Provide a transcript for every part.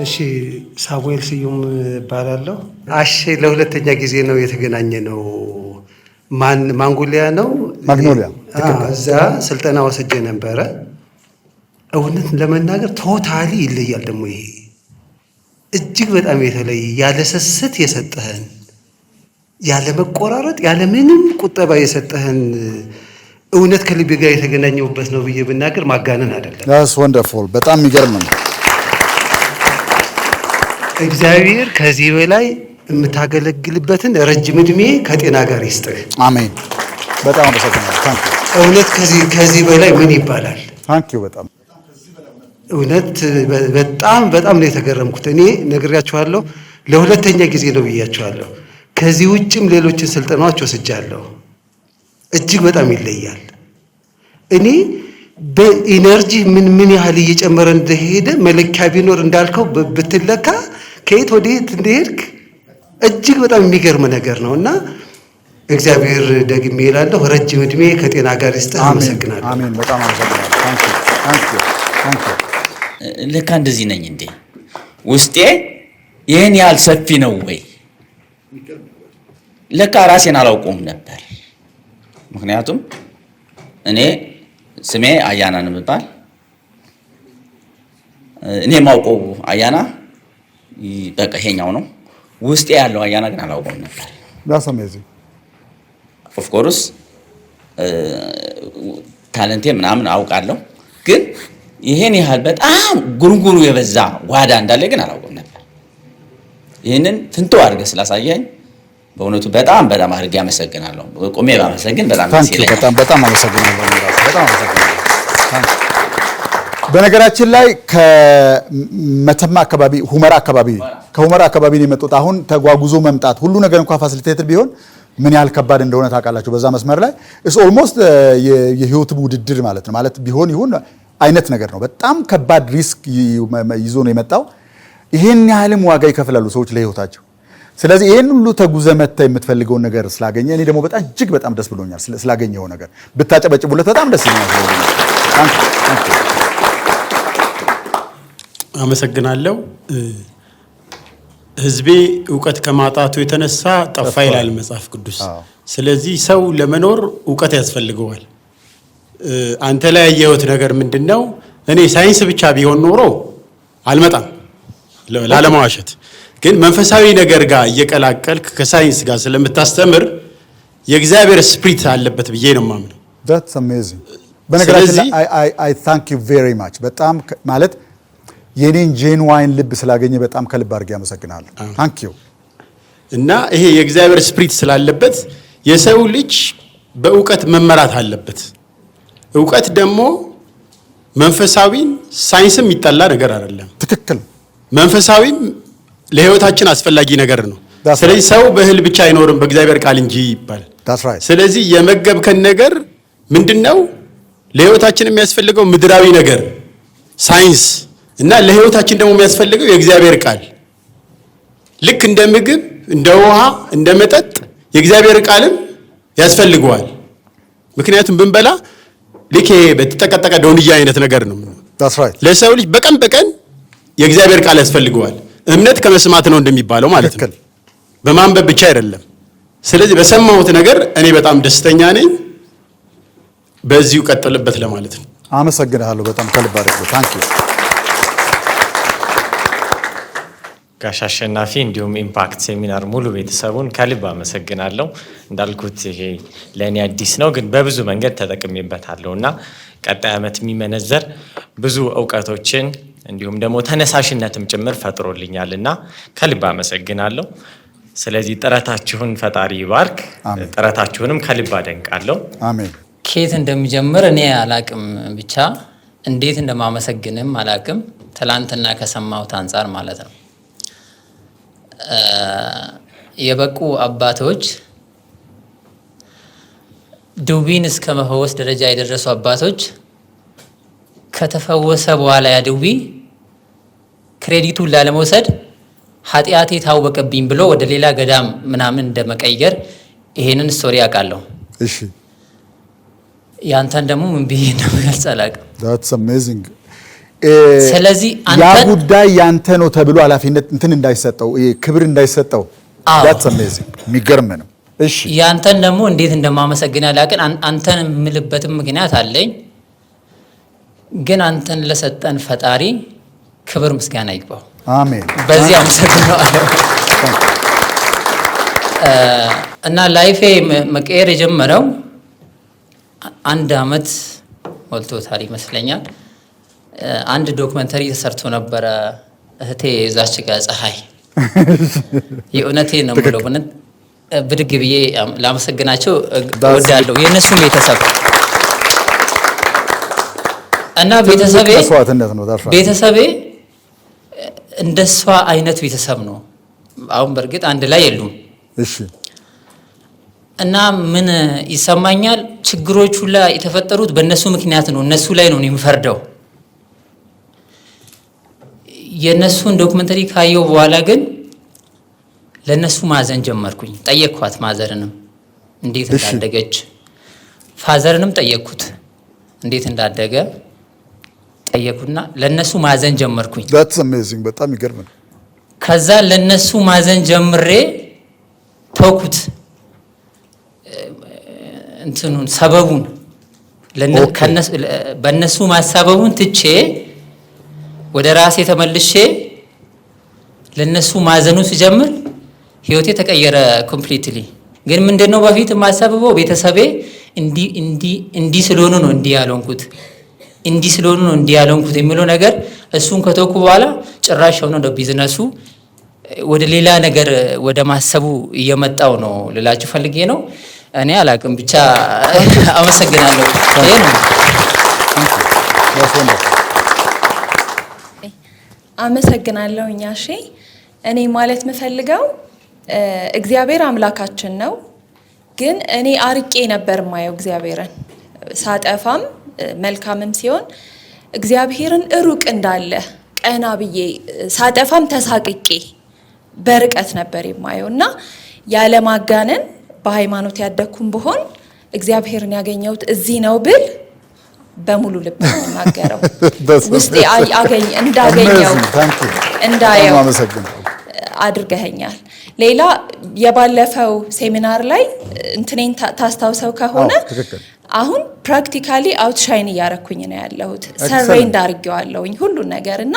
እሺ፣ ሳሙኤል ስዩም እባላለሁ። አሼ ለሁለተኛ ጊዜ ነው የተገናኘነው። ማን ማንጎሊያ ነው። ማግኖሊያ። እዛ ስልጠና ወስጄ ነበረ። እውነት ለመናገር totally ይለያል። ደግሞ ይሄ እጅግ በጣም የተለየ፣ ያለ ስስት የሰጠህን፣ ያለ መቆራረጥ፣ ያለ ምንም ቁጠባ የሰጠህን፣ እውነት ከልቤ ጋር የተገናኘሁበት ነው ብዬ ብናገር ማጋነን አይደለም። That's wonderful። በጣም የሚገርም ነው። እግዚአብሔር ከዚህ በላይ የምታገለግልበትን ረጅም ዕድሜ ከጤና ጋር ይስጥህ። አሜን። በጣም አመሰግናለሁ። Thank you። እውነት ከዚህ በላይ ምን ይባላል? Thank you በጣም። እውነት በጣም በጣም ነው የተገረምኩት። እኔ ነግሬያችኋለሁ፣ ለሁለተኛ ጊዜ ነው ብያችኋለሁ። ከዚህ ውጭም ሌሎችን ስልጠናዎች ወስጃለሁ። እጅግ በጣም ይለያል። እኔ በ energy ምን ምን ያህል እየጨመረ እንደሄደ መለኪያ ቢኖር፣ እንዳልከው ብትለካ ከየት ወደየት እንደሄድክ እጅግ በጣም የሚገርም ነገር ነው እና እግዚአብሔር፣ ደግሜ እላለሁ፣ ረጅም ዕድሜ ከጤና ጋር ይስጥህ። አመሰግናለሁ። አሜን። በጣም አመሰግናለሁ። Thank you, thank you, thank you። ለካ እንደዚህ ነኝ እንዴ? ውስጤ ይህን ያህል ሰፊ ነው ወይ? ለካ ራሴን አላውቀውም ነበር። ምክንያቱም እኔ ስሜ አያና ነው የምባል። እኔ የማውቀው አያና በቃ ይሄኛው ነው። ውስጤ ያለው አያና ግን አላውቀውም ነበር። That's amazing። Of course talent ኤ ምናምን አውቃለሁ፣ ግን ይሄን ያህል በጣም ጉርጉሩ የበዛ ጓዳ እንዳለ ግን አላውቅም ነበር። ይህንን ፍንትው አድርገህ ስላሳየኝ በእውነቱ በጣም በጣም አድርጌ አመሰግናለሁ። ቆሜ ባመሰግን በጣም ደስ Thank you። ይለኛል። በጣም በጣም አመሰግናለሁ። እኔ ራሴ በጣም አመሰግናለሁ። Thank you። በነገራችን ላይ ከመተማ አካባቢ፣ ሁመራ አካባቢ፣ ከሁመራ አካባቢ ነው የመጡት። አሁን ተጓጉዞ መምጣት፣ ሁሉ ነገር እንኳን facilitated ቢሆን፣ ምን ያህል ከባድ እንደሆነ ታውቃላችሁ። በዛ መስመር ላይ it's almost የህይወት ውድድር ማለት ነው፣ ማለት ቢሆን ይሁን አይነት ነገር ነው። በጣም ከባድ risk ይዞ ነው የመጣው። ይሄን ያህልም ዋጋ ይከፍላሉ ሰዎች ለህይወታቸው። ስለዚህ ይሄን ሁሉ ተጉዘህ መጥተህ የምትፈልገውን ነገር ስላገኘ እኔ ደግሞ በጣም እጅግ በጣም ደስ ብሎኛል። ስላገኘው ነገር ብታጨበጭቡለት በጣም ደስ ይለኛል። Thank you, thank you። አመሰግናለሁ። ህዝቤ እውቀት ከማጣቱ የተነሳ ጠፋ ይላል መጽሐፍ ቅዱስ። ስለዚህ ሰው ለመኖር እውቀት ያስፈልገዋል። አንተ ላይ ያየሁት ነገር ምንድን ነው? እኔ ሳይንስ ብቻ ቢሆን ኖሮ አልመጣም፣ ላለመዋሸት። ግን መንፈሳዊ ነገር ጋር እየቀላቀልክ ከሳይንስ ጋር ስለምታስተምር የእግዚአብሔር spirit አለበት ብዬ ነው የማምነው። That's amazing። በነገራችን ላይ I thank you very much። በጣም ማለት የኔን genuine ልብ ስላገኘ በጣም ከልብ አድርጌ አመሰግናለሁ። Thank you። እና ይሄ የእግዚአብሔር spirit ስላለበት የሰው ልጅ በእውቀት መመራት አለበት። እውቀት ደግሞ መንፈሳዊን ሳይንስም የሚጠላ ነገር አይደለም። መንፈሳዊም ለሕይወታችን አስፈላጊ ነገር ነው። ስለዚህ ሰው በእህል ብቻ አይኖርም በእግዚአብሔር ቃል እንጂ ይባላል። That's right። ስለዚህ የመገብከን ነገር ምንድን ነው? ለሕይወታችን የሚያስፈልገው ምድራዊ ነገር ሳይንስ እና ለሕይወታችን ደግሞ የሚያስፈልገው የእግዚአብሔር ቃል፣ ልክ እንደ ምግብ፣ እንደ ውሃ፣ እንደ መጠጥ የእግዚአብሔር ቃልም ያስፈልገዋል። ምክንያቱም ብንበላ ልክ ይሄ በተጠቀጠቀ ዶንያ አይነት ነገር ነው። That's right። ለሰው ልጅ በቀን በቀን የእግዚአብሔር ቃል ያስፈልገዋል። እምነት ከመስማት ነው እንደሚባለው ማለት ነው። በማንበብ ብቻ አይደለም። ስለዚህ በሰማሁት ነገር እኔ በጣም ደስተኛ ነኝ። በዚሁ ቀጥልበት ለማለት ነው። አመሰግናለሁ በጣም ከልብ አድርጌ። Thank you። ጋሽ አሸናፊ እንዲሁም Impact Seminar ሙሉ ቤተሰቡን ከልብ አመሰግናለሁ። እንዳልኩት ይሄ ለእኔ አዲስ ነው፣ ግን በብዙ መንገድ ተጠቅሜበታለሁ እና ቀጣይ ዓመት የሚመነዘር ብዙ እውቀቶችን እንዲሁም ደግሞ ተነሳሽነትም ጭምር ፈጥሮልኛል እና ከልብ አመሰግናለሁ። ስለዚህ ጥረታችሁን ፈጣሪ ይባርክ። አሜን። ጥረታችሁንም ከልብ አደንቃለሁ። አሜን። ከየት እንደሚጀምር እኔ አላቅም፣ ብቻ እንዴት እንደማመሰግንም አላቅም። ትላንትና ከሰማሁት አንጻር ማለት ነው። የበቁ አባቶች፣ ድውይን እስከ መፈወስ ደረጃ የደረሱ አባቶች፣ ከተፈወሰ በኋላ ያ ድውይ credit ኡን ላለመውሰድ ኃጢአቴ ታወቀብኝ ብሎ ወደ ሌላ ገዳም ምናምን እንደመቀየር ይሄንን story አውቃለሁ። ያንተን ደግሞ ምን ብዬ እንደምገልጽ አላውቅም። That's amazing። ስለዚህ ያ አንተ ጉዳይ ያንተ ነው ተብሎ ኃላፊነት እንትን እንዳይሰጠው፣ ይሄ ክብር እንዳይሰጠው። That's amazing፣ የሚገርም ነው። እሺ። ያንተን ደግሞ እንዴት እንደማመሰግን አላውቅም። አንተን የምልበትም ምክንያት አለኝ። ግን አንተን ለሰጠን ፈጣሪ ክብር ምስጋና ይግባው። አሜን። በዚህ አመሰግነዋለሁ። እና life ኤ መቀየር የጀመረው አንድ አመት ሞልቶታል ይመስለኛል። አንድ documentary ተሰርቶ ነበረ። እህቴ እዛች ጋር ፀሐይ፣ የእውነቴ ነው የምለው፣ እውነት ብድግ ብዬ ላመሰግናቸው እወዳለሁ። የእነሱም ቤተሰብ እና ቤተሰቤ መስዋዕትነት ነው። That's right. ቤተሰቤ እንደሷ አይነት ቤተሰብ ነው። አሁን በእርግጥ አንድ ላይ የሉም። እና ምን ይሰማኛል፣ ችግሮቹ ላይ የተፈጠሩት በእነሱ ምክንያት ነው። እነሱ ላይ ነው እኔ የምፈርደው። የእነሱን documentary ካየው በኋላ ግን ለእነሱ ማዘን ጀመርኩኝ። ጠየቅኳት mother ንም እንዴት እንዳደገች፣ father ንም ጠየቅኩት እንዴት እንዳደገ ጠየኩና ለእነሱ ማዘን ጀመርኩኝ። That's amazing፣ በጣም ይገርም ነው። ከዛ ለነሱ ማዘን ጀምሬ ተውኩት እንትኑን ሰበቡን፣ በእነሱ ማሳበቡን ትቼ ወደ ራሴ ተመልሼ ለነሱ ማዘኑን ስጀምር ህይወቴ ተቀየረ completely። ግን ምንድነው በፊት የማሳብበው ቤተሰቤ እንዲህ እንዲህ እንዲህ ስለሆኑ ነው እንዲህ ያልሆንኩት፣ እንዲህ ስለሆኑ ነው እንዲህ ያልሆንኩት የሚለው ነገር እሱን ከተውኩ በኋላ ጭራሽ ሆኖ እንደ ቢዝነሱ ወደ ሌላ ነገር ወደ ማሰቡ እየመጣው ነው ልላችሁ ፈልጌ ነው። እኔ አላቅም፣ ብቻ አመሰግናለሁ። ይሄ ነው። That's wonderful. አመሰግናለሁ። እኛ እሺ፣ እኔ ማለት የምፈልገው እግዚአብሔር አምላካችን ነው። ግን እኔ አርቄ ነበር የማየው እግዚአብሔርን፣ ሳጠፋም መልካምም ሲሆን እግዚአብሔርን ሩቅ እንዳለ፣ ቀና ብዬ ሳጠፋም ተሳቅቄ በርቀት ነበር የማየው። እና ያለ ማጋነን በሃይማኖት ያደግኩም ብሆን እግዚአብሔርን ያገኘሁት እዚህ ነው ብል በሙሉ ልብ ነው የምናገረው። ውስጤ አገኝ እንዳገኘው Amazing. Thank you. እንዳየው በጣም አመሰግናለሁ። አድርገኸኛል። ሌላ የባለፈው ሴሚናር ላይ እንትኔን ታስታውሰው ከሆነ አዎ፣ ትክክል። አሁን practically outshine እያረኩኝ ነው ያለሁት። Surrender አድርጌዋለሁኝ ሁሉን ነገር እና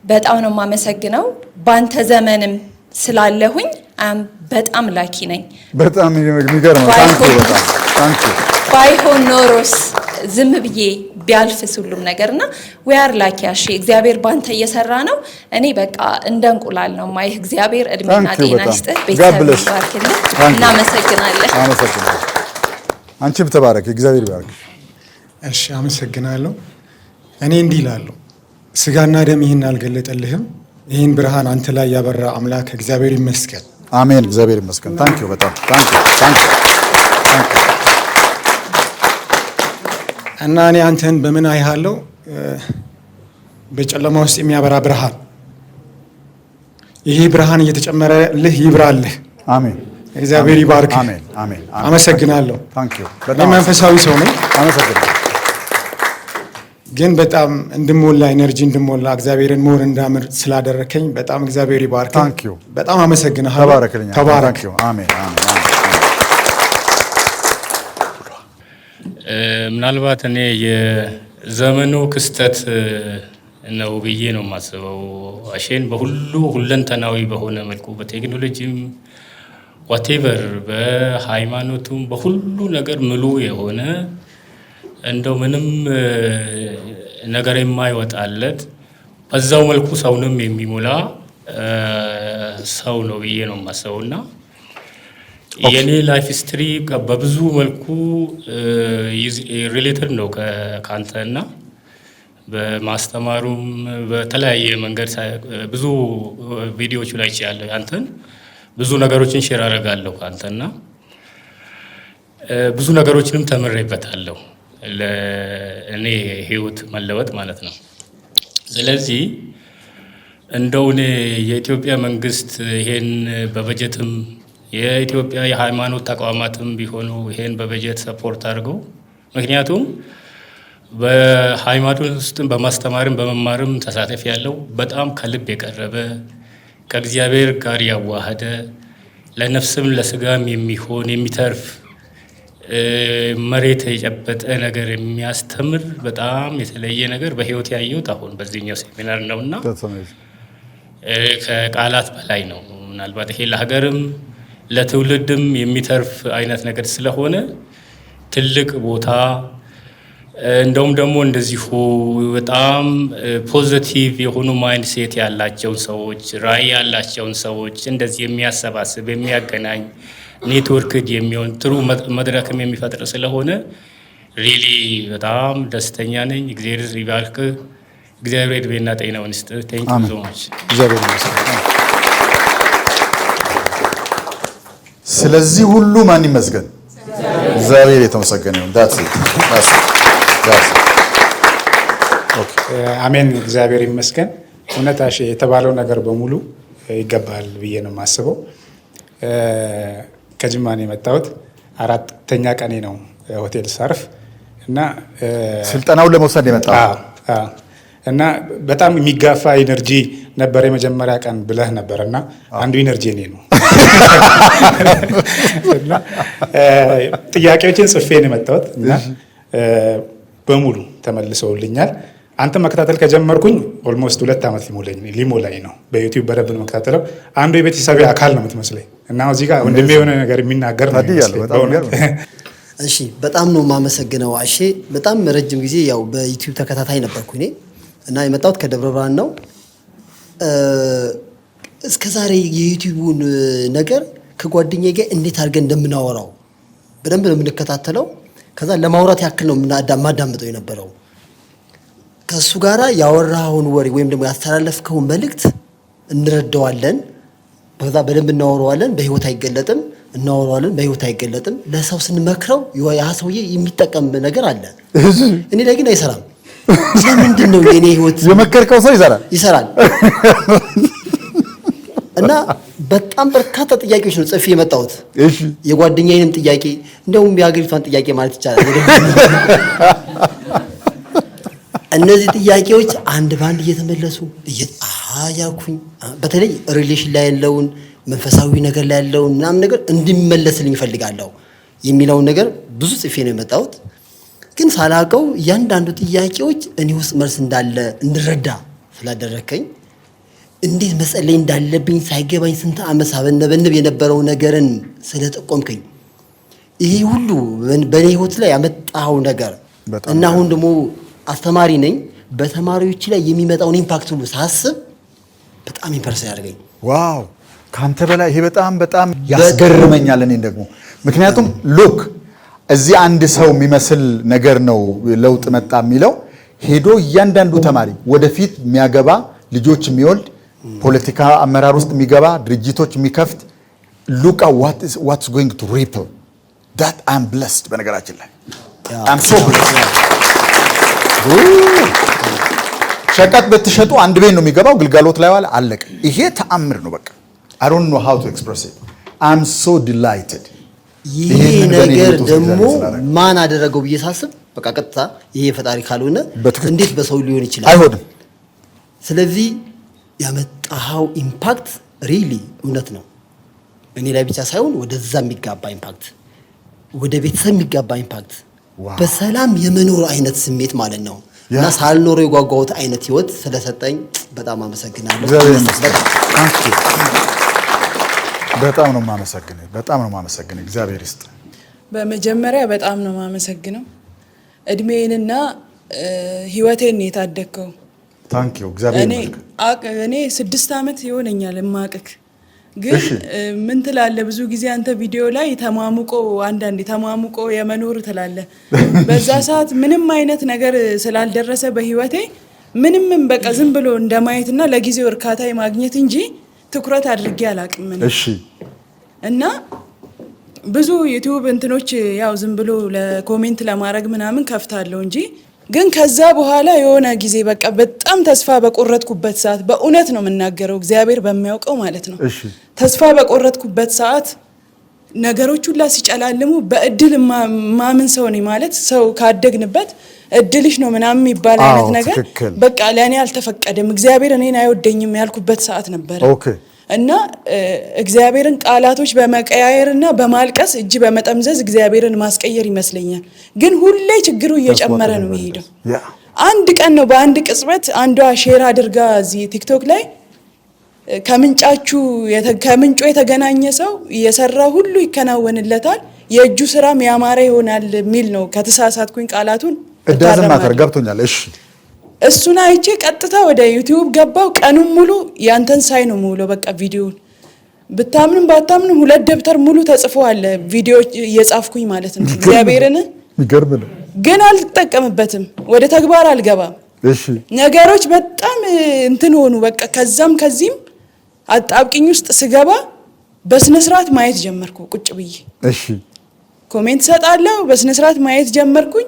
በጣም ነው የማመሰግነው። ባንተ ዘመንም ስላለሁኝ I'm በጣም lucky ነኝ። በጣም የሚገርም ነው። Thank you በጣም፣ thank you። ባይሆን ኖሮስ ዝም ብዬ ቢያልፍስ ሁሉም ነገር። እና we are lucky አሺ፣ እግዚአብሔር ባንተ እየሰራ ነው። እኔ በቃ እንደ እንቁላል ነው ማይህ። እግዚአብሔር እድሜና Thank you ጤና በጣም። ይስጥህ፣ God ቤተሰብ bless. ይባርክልህ። Thank you. እናመሰግናለን። አመሰግናለሁ። አንቺም ተባረክ፣ እግዚአብሔር ይባርክ። እሺ፣ አመሰግናለሁ። እኔ እንዲህ እላለሁ፣ ስጋና ደም ይህን አልገለጠልህም። ይህን ብርሃን አንተ ላይ ያበራ አምላክ እግዚአብሔር ይመስገን። አሜን። እግዚአብሔር ይመስገን። Thank you በጣም፣ thank you፣ thank you፣ thank you። እና እኔ አንተን በምን አይሃለሁ? በጨለማ ውስጥ የሚያበራ ብርሃን። ይሄ ብርሃን እየተጨመረልህ ይብራልህ። አሜን። እግዚአብሔር ይባርክ። አሜን፣ አሜን። አመሰግናለሁ። Thank you። እኔ መንፈሳዊ ሰው ነኝ፣ አመሰግናለሁ። ግን በጣም እንድሞላ፣ energy እንድሞላ፣ እግዚአብሔርን more እንዳምር ስላደረከኝ በጣም እግዚአብሔር ይባርክ። Thank you. በጣም አመሰግናለሁ። ተባረክልኛ። ተባረክ። Thank you። አሜን፣ አሜን፣ አሜን። ምናልባት እኔ የዘመኑ ክስተት ነው ብዬ ነው የማስበው። አሼን በሁሉ ሁለንተናዊ በሆነ መልኩ በቴክኖሎጂም whatever በሃይማኖቱም በሁሉ ነገር ምሉ የሆነ፣ እንደው ምንም ነገር የማይወጣለት፣ በዛው መልኩ ሰውንም የሚሞላ ሰው ነው ብዬ ነው የማስበው። እና የኔ life history በብዙ መልኩ related ነው ከአንተ እና በማስተማሩም በተለያየ መንገድ ብዙ ቪዲዮዎቹ ላይ አይቻለሁ፣ አንተን ብዙ ነገሮችን share አደርጋለሁ ከአንተና ብዙ ነገሮችንም ተምሬበታለሁ ለእኔ ህይወት መለወጥ ማለት ነው። ስለዚህ እንደው እኔ የኢትዮጵያ መንግስት ይሄን በበጀትም፣ የኢትዮጵያ የሃይማኖት ተቋማትም ቢሆኑ ይሄን በበጀት support አድርገው፣ ምክንያቱም በሃይማኖት ውስጥም በማስተማርም በመማርም ተሳትፌያለሁ በጣም ከልብ የቀረበ፣ ከእግዚአብሔር ጋር ያዋሃደ፣ ለነፍስም ለስጋም የሚሆን፣ የሚተርፍ፣ መሬት የጨበጠ ነገር የሚያስተምር በጣም የተለየ ነገር በህይወት ያየሁት አሁን በዚህኛው ሴሚናር ነውና ከቃላት በላይ ነው። ምናልባት ይሄ ለሀገርም ለትውልድም የሚተርፍ አይነት ነገር ስለሆነ ትልቅ ቦታ፣ እንደውም ደግሞ እንደዚሁ በጣም positive የሆኑ mindset ያላቸውን ሰዎች፣ ራዕይ ያላቸውን ሰዎች እንደዚህ የሚያሰባስብ፣ የሚያገናኝ፣ networked የሚሆን ጥሩ መድረክም የሚፈጥር ስለሆነ really በጣም ደስተኛ ነኝ። እግዚአብሔር ይባርክ። እግዚአብሔር ዕድሜና ጤናውን ይስጥ። Thank you so much። እግዚአብሔር ይመስገን። ስለዚህ ሁሉ ማን ይመስገን? እግዚአብሔር የተመሰገነ ይሁን። That's it. That's it. That's it. Okay. አሜን። እግዚአብሔር ይመስገን። እውነት አሼ የተባለው ነገር በሙሉ ይገባል ብዬ ነው የማስበው። ከጅማ ነው የመጣሁት። አራተኛ ቀኔ ነው ሆቴል ሳርፍ እና ስልጠናውን ለመውሰድ የመጣው? አዎ። እና በጣም የሚጋፋ energy ነበር የመጀመሪያ ቀን ብለህ ነበር እና አንዱ energy እኔ ነው እና ጥያቄዎችን ጽፌ ነው የመጣሁት እና በሙሉ ተመልሰውልኛል። አንተ መከታተል ከጀመርኩኝ almost 2 ዓመት ሊሞላኝ ነው። በ YouTube በደንብ ነው መከታተለው። አንዱ የቤተሰቤ አካል ነው የምትመስለኝ እና እዚህ ጋር ወንድሜ የሆነ ነገር የሚናገር ነው ታድያለህ። የሚመስለኝ በጣም በእውነት። የሚገርም። እሺ፣ በጣም ነው የማመሰግነው አሼ። በጣም ረጅም ጊዜ ያው በ YouTube ተከታታይ ነበርኩ እኔ እና የመጣሁት ከደብረ ብርሃን ነው። እስከ ዛሬ የ YouTube ኡን ነገር ከጓደኛዬ ጋር እንዴት አድርገን እንደምናወራው በደንብ ነው የምንከታተለው። ከዛ ለማውራት ያክል ነው ማዳምጠው የነበረው። ከእሱ ጋራ ያወራኸውን ወሬ ወይም ደግሞ ያስተላለፍከውን መልእክት እንረዳዋለን። በዛ በደንብ እናወራዋለን። በህይወት አይገለጥም፣ እናወራዋለን፣ በህይወት አይገለጥም። ለሰው ስንመክረው ያ ሰውዬ የሚጠቀም ነገር አለ። እኔ ላይ ግን አይሰራም። ለምንድን ነው የኔ ህይወት የመከርከው ሰው ይሰራል። ይሰራል። እና በጣም በርካታ ጥያቄዎች ነው ጽፌ የመጣሁት። የጓደኛዬንም ጥያቄ፣ እንደውም የሀገሪቷን ጥያቄ ማለት ይቻላል። እነዚህ ጥያቄዎች አንድ በአንድ እየተመለሱ ያልኩኝ በተለይ relation ላይ ያለውን፣ መንፈሳዊ ነገር ላይ ያለውን ምናምን ነገር እንዲመለስልኝ እፈልጋለሁ የሚለውን ነገር ብዙ ጽፌ ነው የመጣሁት። ግን ሳላውቀው እያንዳንዱ ጥያቄዎች እኔ ውስጥ መልስ እንዳለ እንድረዳ ስላደረግከኝ፣ እንዴት መጸለይ እንዳለብኝ ሳይገባኝ ስንት ዓመት ሳበነበንብ የነበረው ነገርን ስለጠቆምከኝ፣ ይሄ ሁሉ በእኔ ህይወት ላይ ያመጣኸው ነገር እና አሁን ደግሞ አስተማሪ ነኝ፣ በተማሪዎች ላይ የሚመጣውን impact ሁሉ ሳስብ በጣም impress ያደርገኝ። Wow፣ ከአንተ በላይ ይሄ በጣም በጣም ያስገርመኛል። እኔን ደግሞ ምክንያቱም look፣ እዚህ አንድ ሰው የሚመስል ነገር ነው ለውጥ መጣ የሚለው፣ ሄዶ እያንዳንዱ ተማሪ ወደፊት የሚያገባ፣ ልጆች የሚወልድ፣ ፖለቲካ አመራር ውስጥ የሚገባ፣ ድርጅቶች የሚከፍት፣ look what's going to ripple that. I'm blessed። በነገራችን ላይ I'm so blessed። ሸቀጥ ብትሸጡ አንድ ቤት ነው የሚገባው፣ ግልጋሎት ላይ ዋለ፣ አለቀ። ይሄ ተአምር ነው። በቃ I don't know how to express it. I'm so delighted። ይሄ ይሄንን በእኔ ነገር ህይወት ውስጥ ደግሞ እግዚአብሔር ስላደረገ። ማን አደረገው ብዬ ሳስብ በቃ ቀጥታ ይሄ ፈጣሪ ካልሆነ እንዴት በሰው ሊሆን ይችላል? አይሆንም። ስለዚህ ያመጣኸው impact really እውነት ነው። እኔ ላይ ብቻ ሳይሆን ወደዛ የሚጋባ impact፣ ወደ ቤተሰብ የሚጋባ impact፣ በሰላም የመኖር አይነት ስሜት ማለት ነው እና ሳልኖረው የጓጓሁት አይነት ህይወት ስለሰጠኝ በጣም አመሰግናለሁ። እግዚአብሔር ይመስገን። በጣም። Thank you። በጣም ነው የማመሰግንህ። በጣም ነው የማመሰግንህ። እግዚአብሔር ይስጥ። በመጀመሪያ በጣም ነው የማመሰግነው። እድሜዬንና ህይወቴን ነው የታደግከው። Thank you። እግዚአብሔር እኔ ይመስገን። እኔ 6 ዓመት ይሆነኛል የማቅክ፣ ግን ምን ትላለህ? ብዙ ጊዜ አንተ ቪዲዮ ላይ ተሟሙቆ፣ አንዳንዴ ተሟሙቆ የመኖር ትላለህ። በዛ ሰዓት ምንም አይነት ነገር ስላልደረሰ በህይወቴ ምንምም በቃ ዝም ብሎ እንደማየትና ለጊዜው እርካታ የማግኘት እንጂ ትኩረት አድርጌ አላቅም እኔ። እና ብዙ YouTube እንትኖች ያው ዝም ብሎ ለ comment ለማድረግ ምናምን ከፍታለሁ እንጂ፣ ግን ከዛ በኋላ የሆነ ጊዜ በቃ በጣም ተስፋ በቆረጥኩበት ሰዓት፣ በእውነት ነው የምናገረው፣ እግዚአብሔር በሚያውቀው ማለት ነው። ተስፋ በቆረጥኩበት ሰዓት፣ ነገሮች ሁላ ሲጨላልሙ፣ በእድል ማምን ሰው ነኝ፣ ማለት ሰው ካደግንበት እድልሽ ነው ምናምን የሚባል አይነት ነገር በቃ ለእኔ አልተፈቀደም፣ እግዚአብሔር እኔን አይወደኝም ያልኩበት ሰዓት ነበረ። እና እግዚአብሔርን ቃላቶች በመቀያየርና በማልቀስ እጅ በመጠምዘዝ እግዚአብሔርን ማስቀየር ይመስለኛል። ግን ሁሌ ችግሩ እየጨመረ ነው የሚሄደው። አንድ ቀን ነው በአንድ ቅጽበት አንዷ share አድርጋ እዚህ ቲክቶክ ላይ ከምንጩ የተገናኘ ሰው የሰራ ሁሉ ይከናወንለታል፣ የእጁ ስራም ያማረ ይሆናል የሚል ነው። ከተሳሳትኩኝ ቃላቱን It doesn't matter፣ ገብቶኛል። እሺ። እሱን አይቼ ቀጥታ ወደ ዩቲዩብ ገባው። ቀኑን ሙሉ ያንተን ሳይ ነው የምውለው። በቃ ቪዲዮን ብታምንም ባታምንም ሁለት ደብተር ሙሉ ተጽፎ አለ፣ ቪዲዮ እየጻፍኩኝ ማለት ነው። እግዚአብሔርን የሚገርም ነው። ግን አልጠቀምበትም፣ ወደ ተግባር አልገባም። ነገሮች በጣም እንትን ሆኑ። በቃ ከዛም ከዚህም አጣብቂኝ ውስጥ ስገባ በስነ ስርዓት ማየት ጀመርኩ። ቁጭ ብዬ comment ሰጣለሁ። በስነ ስርዓት ማየት ጀመርኩኝ።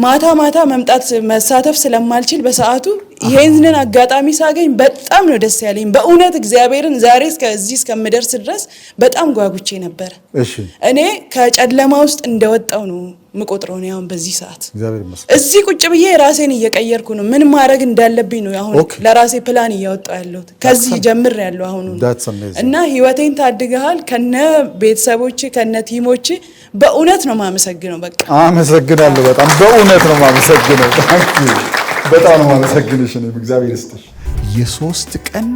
ማታ ማታ መምጣት መሳተፍ ስለማልችል በሰዓቱ ይሄንን አጋጣሚ ሳገኝ በጣም ነው ደስ ያለኝ። በእውነት እግዚአብሔርን ዛሬ እስከዚህ እስከምደርስ ድረስ በጣም ጓጉቼ ነበረ። እኔ ከጨለማ ውስጥ እንደወጣው ነው የምቆጥረው ነው አሁን በዚህ ሰዓት። እግዚአብሔር ይመስገን። እዚህ ቁጭ ብዬ ራሴን እየቀየርኩ ነው። ምን ማድረግ እንዳለብኝ ነው አሁን ለራሴ ፕላን እያወጣሁ ያለሁት። ከዚህ ጀምር ያለው አሁኑ That's amazing. እና ህይወቴን ታድገሃል ከነ ቤተሰቦች ከነ team ኦች፣ በእውነት ነው የማመሰግነው። በቃ አመሰግናለሁ። በጣም በእውነት ነው የማመሰግነው። Thank you። በጣም ነው የማመሰግንሽ። እኔም እግዚአብሔር ይስጥሽ። የ3 ቀን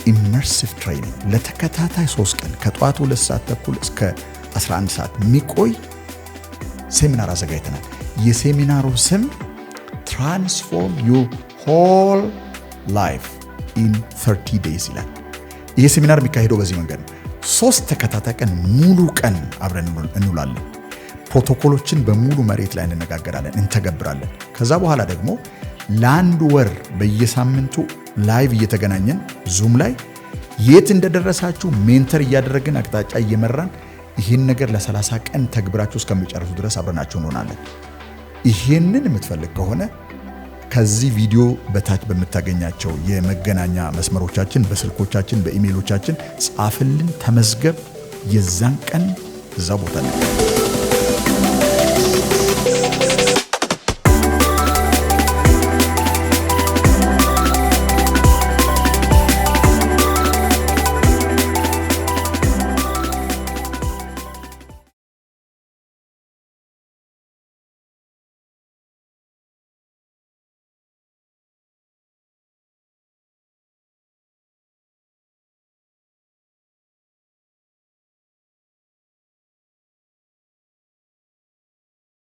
immersive training፣ ለተከታታይ 3 ቀን ከጠዋቱ 2 ሰዓት ተኩል እስከ 11 ሰዓት የሚቆይ ሴሚናር አዘጋጅተናል። የሴሚናሩ ስም "Transform your whole life in 30 days" ይላል። ይህ ሴሚናር የሚካሄደው በዚህ መንገድ ነው። 3 ተከታታይ ቀን ሙሉ ቀን አብረን እንውላለን። ፕሮቶኮሎችን በሙሉ መሬት ላይ እንነጋገራለን፣ እንተገብራለን። ከዛ በኋላ ደግሞ ለአንድ ወር በየሳምንቱ live እየተገናኘን ዙም ላይ የት እንደደረሳችሁ mentor እያደረግን፣ አቅጣጫ እየመራን፣ ይህን ነገር ለ30 ቀን ተግብራችሁ እስከሚጨርሱ ድረስ አብረናችሁ እንሆናለን። ይህንን የምትፈልግ ከሆነ ከዚህ ቪዲዮ በታች በምታገኛቸው የመገናኛ መስመሮቻችን፣ በስልኮቻችን፣ በኢሜይሎቻችን ጻፍልን፣ ተመዝገብ። የዛን ቀን እዛ ቦታ ነው።